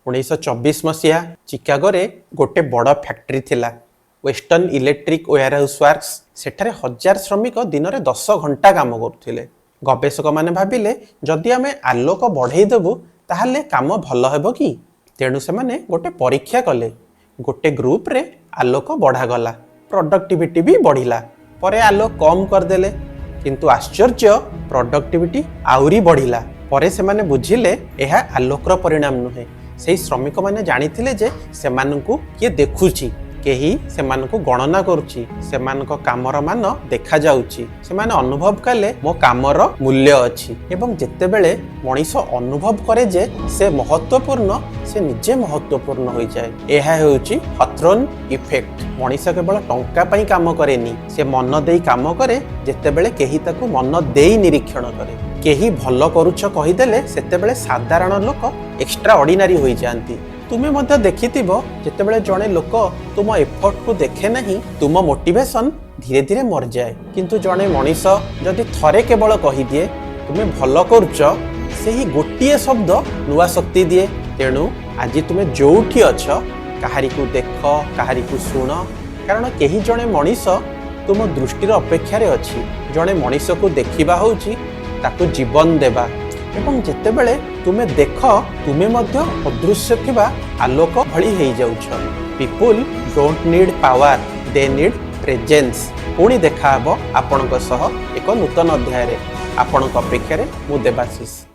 1924 ମସିହା, ଚିକାଗୋରେ ଗୋଟେ ବଡ଼ ଫ୍ୟାକ୍ଟ୍ରି ଥିଲା, ୱେଷ୍ଟର୍ଣ୍ଣ ଇଲେକ୍ଟ୍ରିକ୍ ୱେୟାର ୱାର୍କସ। ସେଠାରେ ହଜାର ଶ୍ରମିକ ଦିନରେ 10 ଘଣ୍ଟା କାମ କରୁଥିଲେ। ଗବେଷକମାନେ ଭାବିଲେ, ଯଦି ଆମେ ଆଲୋକ ବଢ଼େଇ ଦେବୁ, ତାହେଲେ କାମ ଭଲ ହେବ କି? ତେଣୁ ସେମାନେ ଗୋଟେ ପରୀକ୍ଷା କଲେ। ଗୋଟେ ଗ୍ରୁପରେ ଆଲୋକ ବଢ଼ାଗଲା, ପ୍ରଡକ୍ଟିଭିଟି ବି ବଢ଼ିଲା। ପରେ ଆଲୋକ କମ୍ କରିଦେଲେ, କିନ୍ତୁ ଆଶ୍ଚର୍ଯ୍ୟ, ପ୍ରଡକ୍ଟିଭିଟି ଆହୁରି ବଢ଼ିଲା। ପରେ ସେମାନେ ବୁଝିଲେ, ଏହା ଆଲୋକର ପରିଣାମ ନୁହେଁ। ସେହି ଶ୍ରମିକମାନେ ଜାଣିଥିଲେ ଯେ ସେମାନଙ୍କୁ କିଏ ଦେଖୁଛି, କେହି ସେମାନଙ୍କୁ ଗଣନା କରୁଛି, ସେମାନଙ୍କ କାମର ମାନ ଦେଖାଯାଉଛି। ସେମାନେ ଅନୁଭବ କଲେ, ମୋ କାମର ମୂଲ୍ୟ ଅଛି। ଏବଂ ଯେତେବେଳେ ମଣିଷ ଅନୁଭବ କରେ ଯେ ସେ ମହତ୍ୱପୂର୍ଣ୍ଣ, ସେ ନିଜେ ମହତ୍ୱପୂର୍ଣ୍ଣ ହୋଇଯାଏ। ଏହା ହେଉଛି ହଥ୍ରୋନ୍ ଇଫେକ୍ଟ। ମଣିଷ କେବଳ ଟଙ୍କା ପାଇଁ କାମ କରେନି, ସେ ମନ ଦେଇ କାମ କରେ ଯେତେବେଳେ କେହି ତାକୁ ମନ ଦେଇ ନିରୀକ୍ଷଣ କରେ। କେହି ଭଲ କରୁଛ କହିଦେଲେ, ସେତେବେଳେ ସାଧାରଣ ଲୋକ ଏକ୍ସଟ୍ରା ଅର୍ଡିନାରୀ ହୋଇଯାଆନ୍ତି। ତୁମେ ମଧ୍ୟ ଦେଖିଥିବ, ଯେତେବେଳେ ଜଣେ ଲୋକ ତୁମ ଏଫର୍ଟକୁ ଦେଖେ ନାହିଁ, ତୁମ ମୋଟିଭେସନ ଧୀରେ ଧୀରେ ମରିଯାଏ। କିନ୍ତୁ ଜଣେ ମଣିଷ ଯଦି ଥରେ କେବଳ କହିଦିଏ, "ତୁମେ ଭଲ କରୁଛ", ସେହି ଗୋଟିଏ ଶବ୍ଦ ନୂଆ ଶକ୍ତି ଦିଏ। ତେଣୁ ଆଜି ତୁମେ ଯୋଉଠି ଅଛ, କାହାରିକୁ ଦେଖ, କାହାରିକୁ ଶୁଣ, କାରଣ କେହି ଜଣେ ମଣିଷ ତୁମ ଦୃଷ୍ଟିର ଅପେକ୍ଷାରେ ଅଛି। ଜଣେ ମଣିଷକୁ ଦେଖିବା ହେଉଛି ତାକୁ ଜୀବନ ଦେବା। ଏବଂ ଯେତେବେଳେ ତୁମେ ଦେଖ, ତୁମେ ମଧ୍ୟ ଅଦୃଶ୍ୟ ଥିବା ଆଲୋକ ଭଳି ହେଇଯାଉଛ। People don't need power, they need presence. ପୁଣି ଦେଖାହେବ ଆପଣଙ୍କ ସହ ଏକ ନୂତନ ଅଧ୍ୟାୟରେ। ଆପଣଙ୍କ ଅପେକ୍ଷାରେ ମୁଁ ଦେବାଶିଷ।